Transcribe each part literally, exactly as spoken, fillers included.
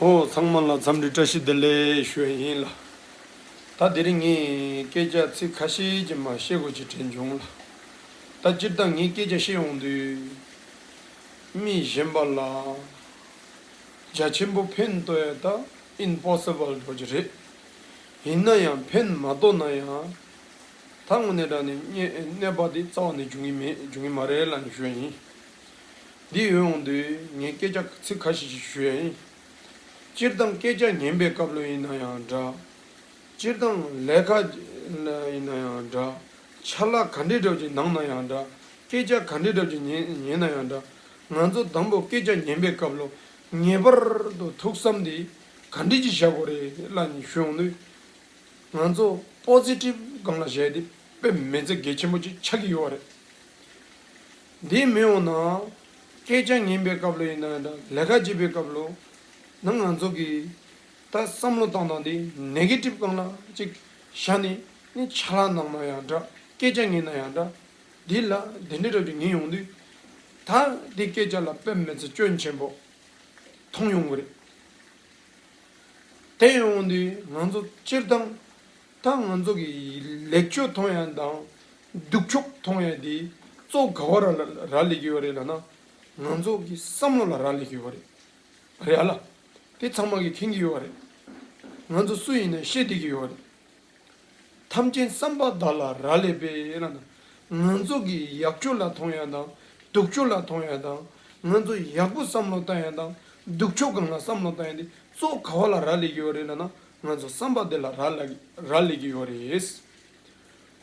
ཨོ། ཚང་མ་ལ་འཚམས་འདྲི་བཀྲ་ཤིས་བདེ་ལེགས་ཞུ་ཡ་ཡིན་ལ། ད་དེ་རིང་ངས་སྐད་ཆ་ཚིག་ཁ་ཤས་ཅིག་མར་བཤད་དགོས་ཀྱི་དྲན་བྱུང་ལ། ད་སྤྱིར་བཏང་ངས་སྐད་ཆ་བཤད་ཡོང་དུས། མི་གཞན་པ་ལ་རྒྱ་ཆེན་པོ་ཕན་ཐོགས་ཡ་ད་ཨིམ་པོ་སི་བལ་འདྲ་པོ་ཅིག་རེད། ཡིན་ན་ཡང་ཕན་མ་ཐོགས་ན་ཡང་། ད་དངོས་གནས་དྲང་གནས་གནས་པ་དེ་རྩ་བ་ནས་འབྱུང་གི་མེད། འབྱུང་གི་མ་རེད་ལབ་ནས་ཞུ་ཡ་ཡིན། འདི་ཡོང་དུས་ངས་སྐད་ཆ་ཚིག་ཁ་ཤས་ཤིག་ཞུ་ཡ་ཡིན། སྤྱིར་བཏང་སྐད་ཆ་ཉན་པའི་སྐབས་ལ་ཡིན་ན་ཡང་འདྲ། སྤྱིར་བཏང་ལས་ཀ་ཡིན་ན་ཡང་འདྲ། ཅ་ལག་ག་འདྲའི་འདྲ་པོ་ཅིག་གནང་ན་ཡང་འདྲ། སྐད་ཆ་ག་འདྲའི་འདྲ་པོ་ཅིག་ཉན་ཉན་ན་ཡང་འདྲ། ང་ཚོ་དང་པོ་སྐད་ཆ་ཉན་པའི་སྐབས་ལ་ངེས་པར་དུ་ཐུགས་བསམ་འདི་ག་འདྲ་ཅིག་བཞག་དགོས་རེད་ལབ་ནས་ཞུ་ཡོང་དུས། ང་ཚོ་པོ་ཟི་ཊིབ་སྒང་ལ་བཞག་ཡ་དེ་དཔེ་མི་སྲིད་གལ་ཆེན་པོ་ཅིག་ཆགས་ཀྱི་ཡོད་རེད། འདི་མི་ཡོང་ན། སྐད་ཆ་ཉན་པའི་སྐབས་ལ་ཡིན་ན་ཡང་འདྲ། ལས་ཀ་བྱེད་པའི་སྐབས་ལ་ནང་ང་ཚོ་གི་ད་བསམ་བློ་བཏང་སྟངས་འདི་ནེ་གེ་ཊིབ་སྒང་ལ་ཅིག་བཞག་ནས་ནི་ཅ་ལག་གནང་ན་ཡང་འདྲ། སྐད་ཆ་ཉན་ན་ཡང་འདྲ། འདི་ལ་དེ་འདྲའི་འདྲ་པོ་ཅིག་ཉན་ཡོང་དུས། ད་འདི་སྐད་ཆ་ལ་དཔེ་མི་སྲིད་སྐྱོན་ཆེན་པོ་མཐོང་ཡོང་གི་རེད། དེ་ཡོང་དུས་ང་ཚོ་སྤྱིར་བཏང་ད་ང་ཚོ་གི་ལེགས་ཕྱོགས་མཐོང་ཡ་དང་སྡུག་ཕྱོགས་མཐོང་ཡ་དེ་གཙོ་ག་བ་ར་རག་ལས་ཀྱི་ཡོད་རེད་ལབ་ན། ང་ཚོ་གི་བསམ་བློ་ལ་རག་ལས་ཀྱི་ཡོད་རེད། རེད་ཨ་ལ། དེ་ཚང་མ་གིས་མཁྱེན་གྱི་ཡོད་རེད། ང་ཚོ་སུ་ཡིན་ན་ཤེས་བསྡད་ཀྱི་ཡོད་རེད། ཐམས་ཅད་བསམ་པ་དག་ལ་རག་ལས་པས་ལབ་ན། ང་ཚོ་གི་ཡག་ཕྱོགས་ལ་མཐོང་ཡ་དང་སྡུག་ཕྱོགས་ལ་མཐོང་ཡ་དང་། ང་ཚོ་ཡག་པོ་བསམ་བློ་བཏང་ཡ་དང་སྡུག་ཕྱོགས་སྒང་ལ་བསམ་བློ་བཏང་ཡ་དེ་གཙོ་ག་བ་ལ་རག་ལས་ཀྱི་ཡོད་རེད་ལབ་ན། ང་ཚོ་བསམ་པ་དེ་ལ་རག་ལས་རག་ལས་ཀྱི་ཡོད་རེད།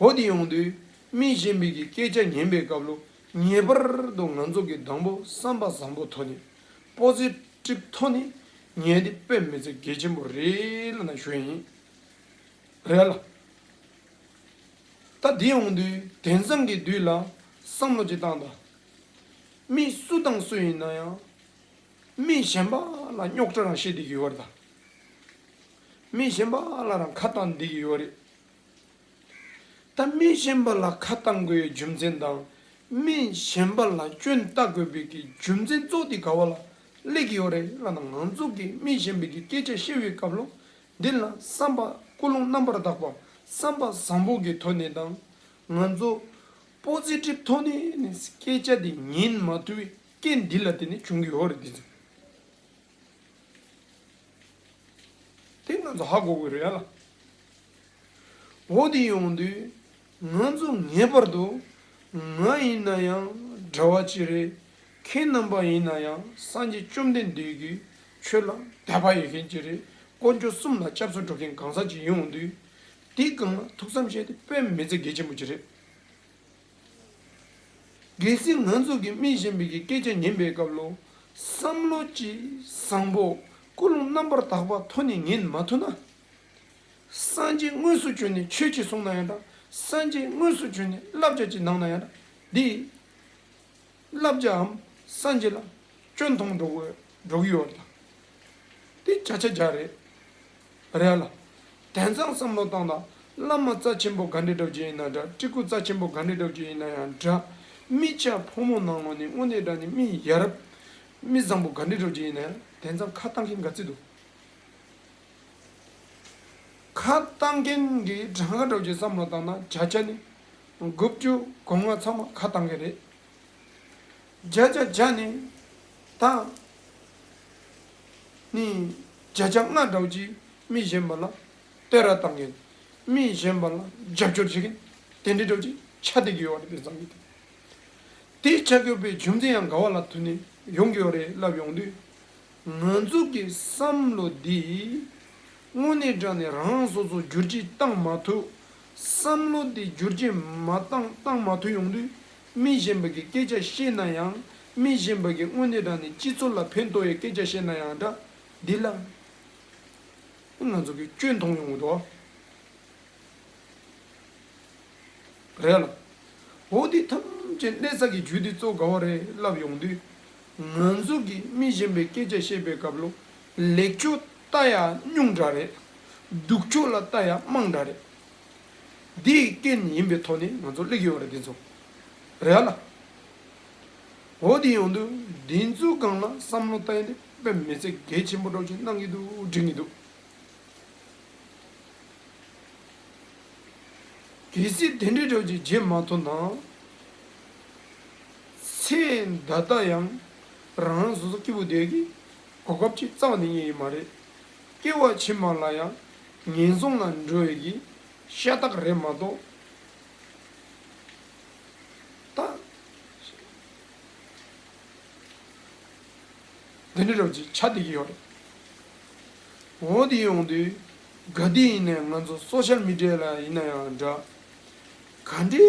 འོ་དེ་ཡོང་དུས་མི་གཞན་པའི་གི་སྐད་ཆ་ཉན་པའི་སྐབས་ལ་ངེས་པར་དུ་ང་ཚོ་གི་དང་པོ་བསམ་པ་བཟང་པོ་ཐོག་ནས་པོ་ཟི་ཊིབ་ཐོག་ནས་ཉན་དེ་དཔེ་མི་སྲིད་གལ་ཆེན་པོ་རེད་ལབ་ན་ཞུ་ཡ་ཡིན། རེད་ལ། ད་འདི་ཡོང་དུས་དེང་སང་གི་དུས་ལ་བསམ་བློ་ཅིག་བཏང་དང་། མི་སུ་དང་སུ་ཡིན་ན་ཡང་། མི་གཞན་པ་ལ་རྙོག་དྲ་རང་བཤད་བསྡད་ཀྱི་ཡོད་རེད་ད། མི་གཞན་པ་ལ་རང་ཁ་བཏང་བསྡད་ཀྱི་ཡོད་རེད། ད་མི་གཞན་པ་ལ་ཁ་བཏང་དགོས་པའི་རྒྱུ་མཚན་དང་། མི་གཞན་པ་ལ་སྐྱོན་བཏགས་དགོས་པའི་གི་རྒྱུ་མཚན་གཙོ་དེ་ག་བ་ལ་སླེབས་ཀྱི་ཡོད་རེད་ལབ་ན། ང་ཚོ་གིས་མི་གཞན་པའི་གི་སྐད་ཆ་བཤད་པའི་སྐབས་ལ། འདི་ལ་བསམ་པ་ཀུན་སློང་རྣམ་པར་དག་པ་བསམ་པ་བཟང་པོ་གི་ཐོག་ནས་དང་། ང་ཚོ་པོ་ཟི་ཊིབ་ཐོག་ནས་ནི་སྐད་ཆ་དེ་ཉན་མ་ཐུབ་པའི་རྐྱེན་འདི་ལ་བརྟེན་ནས་བྱུང་གི་ཡོད་རེད་འདི་ཚོ། དེ་ང་ཚོ་ཧ་གོ་དགོས་རེད་ཡ་ལ། འོ་དེ་ཡོང་དུས་ང་ཚོ་ངེས་པར་དུ་ང་ཡིན་ན་ཡང་འདྲ་བ་ཅིག་རེད། ཁྱེད་རྣམ་པ་ཡིན་ན་ཡང་སངས་རྒྱས་བཅོམ་ལྡན་འདས་ཀྱི་ཆོས་ལ་དད་པ་ཡོད་མཁན་ཅིག་རེད། དཀོན་མཆོག་གསུམ་ལ་སྐྱབས་སུ་འགྲོ་མཁན་གང་ཟག་ཅིག་ཡོང་དུས། དེའི་སྒང་ལ་ཐུགས་བསམ་བཞེས་དེ་དཔེ་མི་སྲིད་གལ་ཆེན་པོ་ཅིག་རེད། གལ་སྲིད་ང་ཚོ་གིས་མི་གཞན་པའི་གི་སྐད་ཆ་ཉན་པའི་སྐབས་ལ་བསམ་བློ་ཅིག་བཟང་པོ་ཀུན་སློང་རྣམ་པར་དག་པ་ཐོག་ནས་ཉན་མ་ཐུབ་ན། སངས་རྒྱས་དངོས་སུ་བྱོན་ནས་ཆོས་ཅིག་གསུངས་ན་ཡང་འདྲ། སངས་རྒྱས་དངོས་སུ་བྱོན་ནས་བསླབ་བྱ་ཅིག་གནང་ན་ཡང་འདྲ། འདི་བསླབ་བྱའམ་སངས་རྒྱས་ལ་སྐྱོན་མཐོང་འགྲོ་དགོས་འགྲོ་གི་ཡོད་རེད་ད། དེ་བརྒྱ་ཆ་བརྒྱ་རེད། རེད་ལ། དེང་སང་བསམ་བློ་བཏང་ན་བླ་མ་རྩ་ཆེན་པོ་ག་འདྲའི་འདྲ་པོ་ཅིག་ཡིན་ན་འདྲ། སྤྲུལ་སྐུ་རྩ་ཆེན་པོ་ག་འདྲའི་འདྲ་པོ་ཅིག་ཡིན་ན་ཡང་འདྲ། མི་སྐྱ་ཕོ་མོ་ནང་ལོགས་ནས་དངོས་གནས་དྲང་གནས་མི་ཡ་རབས། མི་བཟང་པོ་ག་འདྲའི་འདྲ་པོ་ཅིག་ཡིན་ན་ཡང་དེང་སང་ཁ་བཏང་མཁན་ག་ཚོད་འདུག་ཁ་བཏང་མཁན་གྱི་གྲངས་ཀ་འདྲ་པོ་ཅིག་བསམ་བློ་བཏང་ན་བརྒྱ་ཆ་ནི་དགུ་བཅུ་གོ་ལྔ་ཚང་མ་ཁ་བཏང་མཁན་རེད། བརྒྱ་ཆ་བརྒྱ་ནི་ད་ནི་བརྒྱ་ཆ་ལྔ་འདྲ་པོ་ཅིག་མི་གཞན་པ་ལ་བསྟོད་ར་བཏང་མཁན། མི་གཞན་པ་ལ་རྒྱབ་སྐྱོར་བྱེད་མཁན་དེ་འདྲའི་འདྲ་པོ་ཅིག་ཆགས་བསྡད་ཀྱི་ཡོད་རེད། དེང་སང་གི་དེ། དེ་ཆགས་ཡོད་པའི་རྒྱུ་མཚན་ཡང་ག་བ་ལ་ཐུག་ནས་ཡོང་གི་ཡོད་རེད་ལབ་ཡོང་དུས། ང་ཚོ་གི་བསམ་བློ་འདི་དངོས་གནས་དྲང་གནས་རང་རང་སོ་སོ་བསྒྱུར་བཅོས་བཏང་མ་ཐུབ། བསམ་བློ་འདི་བསྒྱུར་བཅོས་མ་བཏང་བཏང་མ་ཐུབ་ཡོང་དུས། མི་གཞན་པ་གི་སྐད་ཆ་བཤད་ན་ཡང་། མི་གཞན་པ་གི་དངོས་གནས་དྲང་གནས་སྤྱི་ཚོགས་ལ་ཕན་ཐོགས་ཡའི་སྐད་ཆ་བཤད་ན་ཡང་འདྲ། འདི་ལ་ང་ཚོ་གི་སྐྱོན་མཐོང་ཡོང་གི་འདུག་རེད་ལ། འོ་དེ་ཐམས་ཅད་གནས་ས་གི་རྒྱུ་དེ་གཙོ་ག་བ་རེད་ལབ་ཡོང་དུས། ང་ཚོ་གིས་མི་གཞན་པའི་སྐད་ཆ་བཤད་པའི་སྐབས་ལ་ལེགས་ཕྱོགས་ལྟ་ཡ་ཉུང་དྲགས་རེད། སྡུག་ཕྱོགས་ལ་ལྟ་ཡ་མང་དྲགས་རེད། འདིའི་རྐྱེན་ཡིན་པའི་ཐོག་ནས་ང་ཚོ་སླེབས་ཡོད་རེད་འདི་ཚོ། རེད་ལ། འོ་དེ་ཡོང་དུས་འདི་ཚོའི་སྒང་ལ་བསམ་བློ་བཏང་ཡ་དེ་ དཔེ་མི་སྲིད་གལ་ཆེན་པོ་འདྲ་བོ་ཅིག་གནང་གི་འདུག་དྲན་གྱི་འདུག་གལ་སྲིད་དེ་འདྲའི་འདྲ་བོ་ཅིག་བྱེད་མ་ཐུབ་ན། ཚེ་འདི་ལྟ་ཡང་རང་རང་སོ་སོ་སྐྱིད་པོ་བསྡད་ཀྱི་གོ་སྐབས་ཅིག་རྩ་བ་ནས་རྙེད་ཀྱི་མ་རེད། སྐྱེ་བ་ཕྱི་མ་ལ་ཡང་ངན་སོང་ལ་འགྲོ་ཡི་གི་ཤ་སྟག་རེད་མ་གཏོགས། ད། འདི་འདྲ་འདྲ་བོ་ཅིག་ཆགས་བསྡད་ཀྱི་ཡོད་རེད། འོ་དེ་ཡོང་དུས་ག་དུས་ཡིན་ནའི་ང་ཚོ་སོ་ཤལ་མི་ཌི་ཡ་ལ་ཡིན་ན་ཡང་འདྲ། ག་འདྲའི་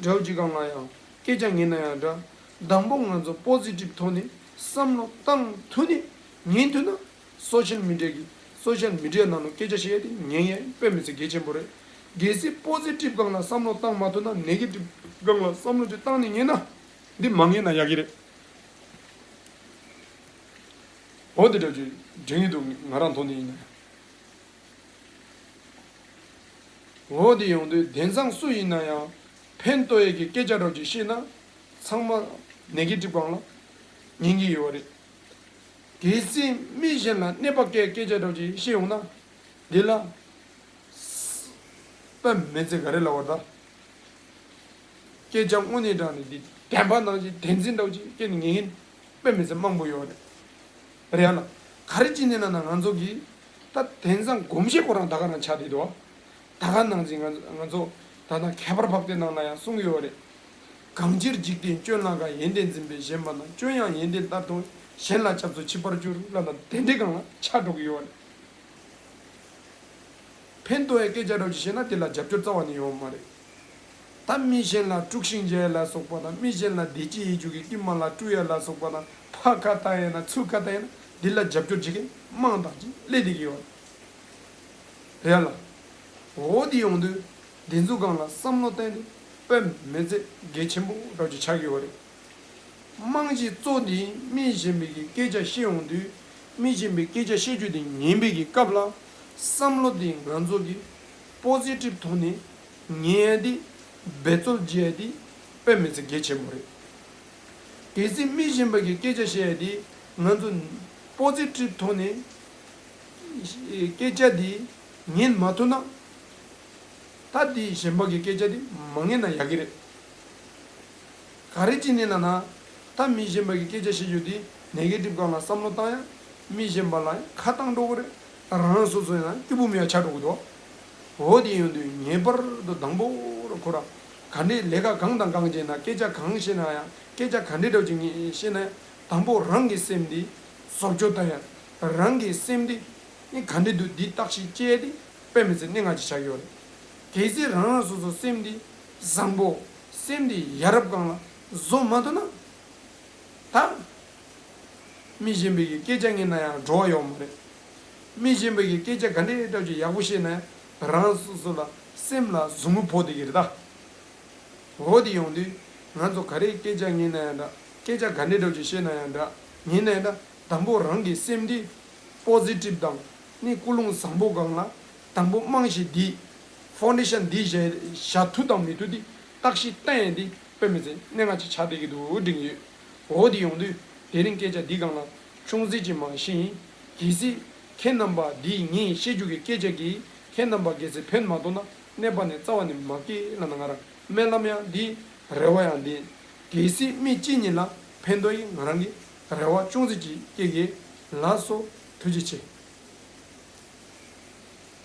འདྲ་བོ་ཅིག་སྒང་ལ་ཡང་སྐད་ཆ་ཉན་ན་ཡང་འདྲ། དང་པོ་ང་ཚོ་པོ་སི་ཊིབ་ཐོག་ནས་བསམ་བློ་བཏང་ཐུབ་ནས་ཉན་ཐུབ་ན། སོ་ཤལ་མི་ཌི་ཡ་གི་སོ་ཤལ་མི་ཌི་ཡ་ནང་ལ་སྐད་ཆ་བཤད་ཡ་དེ་ཉན་ཡ་དཔེ་མི་སྲིད་གལ་ཆེན་པོ་རེད། གལ་སྲིད་པོ་སི་ཊིབ་སྒང་ལ་བསམ་བློ་བཏང་མ་ཐུབ་ན་ནེ་གེ་ཊིབ་སྒང་ལ་བསམ་བློ་ཅིག་བཏང་ནས་ཉན་ན་འདི་མ་ཉན་ན་ཡག་གི་རེད། འོ་དེ་འདྲ་ཅིག་དྲན་གྱི་འདུག་ང་རང་ཐོག་ནས་ཡིན་ན་ཡང་། འོ་དེ་ཡོང་དུས་དེང་སང་སུ་ཡིན་ན་ཡང་ཕན་ཐོགས་ཡས་ཀྱི་སྐད་ཆ་འདྲ་ཅིག་བཤད་ན་ཚང་མ་ནེ་གེ་ཊིབ་སྒང་ལ་ཉན་གྱི་ཡོད་རེད། གལ་སྲིད་མི་གཞན་ལ་གནོད་པ་སྐྱེལ་སྐད་ཆ་འདྲ་ཅིག་བཤད་ཡོང་ན་འདི་ལ། དཔེ་མི་སྲིད་ག་རེ་ལབ་དགོས་རེད་ད། སྐད་ཆ་དངོས་གནས་དྲང་གནས་འདི་བདེན་པ་ནང་བཞིན་བདེན་འཛིན་འདྲ་བོ་ཅིག་སྐྱེ་ནས་ཉན་མཁན་དཔེ་མི་སྲིད་མང་པོ་ཡོད་རེད། རེད་ཡ་ལ། ག་རེ་བྱས་ནས་ན་ན་ང་ཚོ་གིས་ད་དེང་སང་གོམས་གཤིས་ཁོ་རང་ད་ག་རང་ཆགས་བསྡད་འདུག་ད་ག་ནང་བཞིན་ང་ང་ཚོ་ད་ལྟ་ཁྱད་པར་འཕགས་པའི་ནང་ལ་ཡང་གསུང་གི་ཡོད་རེད། གང་ཕྱིར་འཇིག་རྟེན་སྐྱོན་ལ་དགའ། ཡོན་ཏན་འཛིན་པས་གཞན་པ་ན། སྐྱོན་ཡང་ཡོན་ཏན་ལྟར་མཐོང་། གཞན་ལ་སྐྱབས་སུ་མཆི་བར་འགྱུར་ལབ་ན་དེ་འདྲའི་སྒང་ལ་ཆགས་འགྲོ་གི་ཡོད་རེད། ཕན་ཐོགས་ཡས་སྐད་ཆ་འདྲ་བོ་ཅིག་བཤད་ན་དེ་ལ་རྒྱབ་སྐྱོར་རྩ་བ་ནས་ཡོང་བ་མ་རེད། ད་མི་གཞན་ལ་དཀྲུག་ཤིང་རྒྱག་ཡས་ལ་སོགས་པ་དང་མི་གཞན་ལ་བདེ་སྐྱིད་ཡོད་རྒྱུ་གི་དཀྱིལ་མ་ལ་དཀྲུག་ཡས་ལ་སོགས་པ་དང་ཕར་ཁ་བཏང་ཡས་ན་ཚུར་ཁ་བཏང་ཡས་ན་འདི་ལ་རྒྱབ་སྐྱོར་བྱེད་མཁན་མང་དག་ཅིག་སླེབས་བསྡད་ཀྱི་ཡོད་རེད་ལ། འོ་དེ་ཡོང་དུས་འདི་ཚོ་སྒང་ལ་བསམ་བློ་བཏང་དུས་དཔེ་མི་སྲིད་གལ་ཆེན་པོ་འདྲ་བོ་ཅིག་ཆགས་ཀྱི་ཡོད་རེད། རྨང་གཞི་གཙོ་འདི་མི་གཞན་པའི་གི་སྐད་ཆ་བཤད་ཡོང་དུས་མི་གཞན་པའི་སྐད་ཆ་བཤད་རྒྱུ་དེ་ཉན་པའི་གི་སྐབས་ལ་བསམ་བློ་དེ་ང་ཚོ་གི་པོ་སི་ཊིབ་ཐོག་ནས་ཉན་ཡ་དེ་འབད་རྩོལ་བྱེད་ཡ་དེ་དཔེ་མི་སྲིད་གལ་ཆེན་པོ་རེད། གལ་སྲིད་མི་གཞན་པ་གི་སྐད་ཆ་བཤད་ཡ་དེ་ང་ཚོ་པོ་སི་ཊིབ་ཐོག་ནས་སྐད་ཆ་དེ་ཉན་མ་ཐུབ་ན། ད་དེ་གཞན་པ་གི་སྐད་ཆ་དེ་མ་ཉན་ན་ཡག་གི་རེད། ག་རེ་བྱས་ནས་ན་ན། ད་མི་གཞན་པ་གི་སྐད་ཆ་བཤད་རྒྱུ་དེ་ནེ་གེ་ཊིབ་སྒང་ལ་བསམ་བློ་བཏང་ཡ། མི་གཞན་པ་ལ་ཡང་ཁ་བཏང་འགྲོ་གི་རེད། རང་རང་སོ་སོ་ཡང་སྐྱིད་པོ་མེད་ཡ་ཆགས་འགྲོ་གི་འདུག་འོ་དེ་ཡོང་དུས་ངེས་པར་དུ་དང་པོ་རུ་ཁོ་རང་ག་འདྲའི་ལས་ཀ་གང་དང་གང་བྱས་ན་སྐད་ཆ་གང་བཤད་ན་ཡང་སྐད་ཆ་ག་འདྲའི་འདྲ་བོ་ཅིག་ངས་བཤད་ན་ཡང་དང་པོ་རང་གི་སེམས་དེ་བཟོ་བཅོས་བཏང་ཡ། རང་གི་སེམས་དེ་ནི་ག་འདྲའི་འདུག་འདི་བརྟག་ཞིབ་བྱས་ཏེ། དཔེ་མི་སྲིད་གནད་འགག་ཅིག་ཆགས་ཡོད་རེད། གལ་སྲིད་རང་རང་སོ་སོ་སེམས་འདི་བཟང་པོ། སེམས་འདི་ཡ་རབས་སྒང་ལ་བཟོ་མ་ཐུབ་ན། ད་མི་གཞན་པའི་གི་སྐད་ཆ་ཉན་ན་ཡང་བྲོ་བ་ཡོད་མ་རེད། མི་གཞན་པའི་གི་སྐད་ཆ་ག་འདྲའི་འདྲ་ཅིག་ཡག་པོ་བཤད་ན་ཡང་རང་སོ་སོ་ལ་སེམས་ལ་ཟུག་རྔུ་ཕོག་བསྡད་ཀྱི་རེད་ད། འོ་དེ་ཡོང་དུས་ང་ཚོ་ག་རེ་སྐད་ཆ་ཉན་ན་ཡང་འདྲ། སྐད་ཆ་ག་འདྲའི་འདྲ་ཅིག་བཤད་ན་ཡང་འདྲ། ཉན་ན་ཡང་འདྲ། དང་པོ་རང་གི་སེམས་འདི་པོ་སི་ཊིབ་དང་ནི་ཀུན་སློང་བཟང་པོ་སྒང་ལ་དང་པོ་རྨང་གཞི་འདི་ཕའུན་ཌེ་ཤན་འདི་བཞག་བཞག་ཐུབ་དང་མི་ཐུབ་འདི་བརྟག་ཞིབ་བཏང་ཡས་འདི་དཔེ་མི་སྲིད་གནད་འགག་ཅིག་ཆགས་བསྡད་ཀྱི་འདུག་དྲན་གྱི་ཡོད། འོ་དེ་ཡོང་དུས་དེ་རིང་སྐད་ཆ་འདི་སྒང་ལ་ཅུང་ཟད་ཅིག་མར་ཕྱིན་ཡིན། གལ་སྲིད་ཁྱེད་རྣམ་པ་འདི་ངས་བཤད་རྒྱུ་གི་སྐད་ཆ་གིས་ཁྱེད་རྣམ་པ་གལ་སྲིད་ཕན་མ་ཐོགས་ན་གནོད་པ་ནི་རྩ་བ་ནས་མ་སྐྱེལ་ལབ་ན་ང་རང་སྨོན་ལམ་ཡང་འདི་རེ་བ་ཡང་འདི། གལ་སྲིད་མི་གཅིག་གཉིས་ལ་ཕན་ཐོགས་ཡིན་ང་རང་གི་རེ་བ་ཅུང་ཟད་ཅིག་སྐྱེ་གི། ལགས་སོ། ཐུགས་རྗེ་ཆེ།